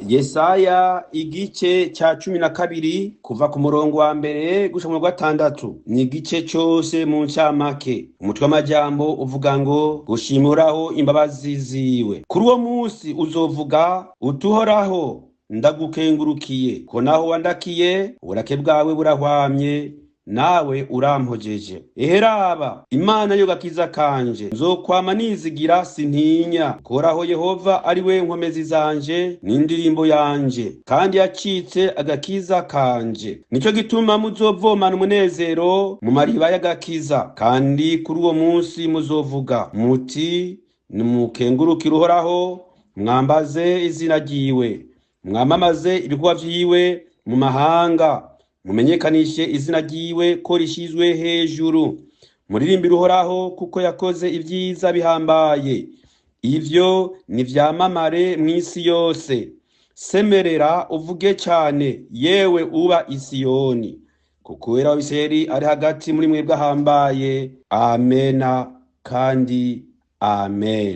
Yesaya igice ca 12 kuva ku murongo wa mbere gushika mu gatandatu ni igice cose mu ncamake. Umutwe w'amajambo uvuga ngo gushimuraho imbabazi ziwe. Kuri uwo musi uzovuga utuhoraho ndagukengurukiye ko naho wandakiye uburake bwawe burahwamye nawe urampojeje. Eheraba Imana yo gakiza kanje, nzokwama nizigira sintinya. Koraho Yehova ari we nkomezi zanje n'indirimbo yanje, kandi yacitse agakiza kanje. Nico gituma muzovomana umunezero mu mariba y'agakiza, kandi kuri uwo munsi muzovuga muti nimukengurukire Uhoraho, mwambaze izina ryiwe, mwamamaze ibikorwa vyiwe mu mahanga, mumenyekanishe izina ryiwe ko rishizwe hejuru. Muririmbire Uhoraho kuko yakoze ibyiza bihambaye, ivyo nivyamamare mw'isi yose. Semerera uvuge cane, yewe uba i Siyoni, kuko Uwera wa Isirayeli ari hagati muri mwebwe ahambaye. Amena kandi amen.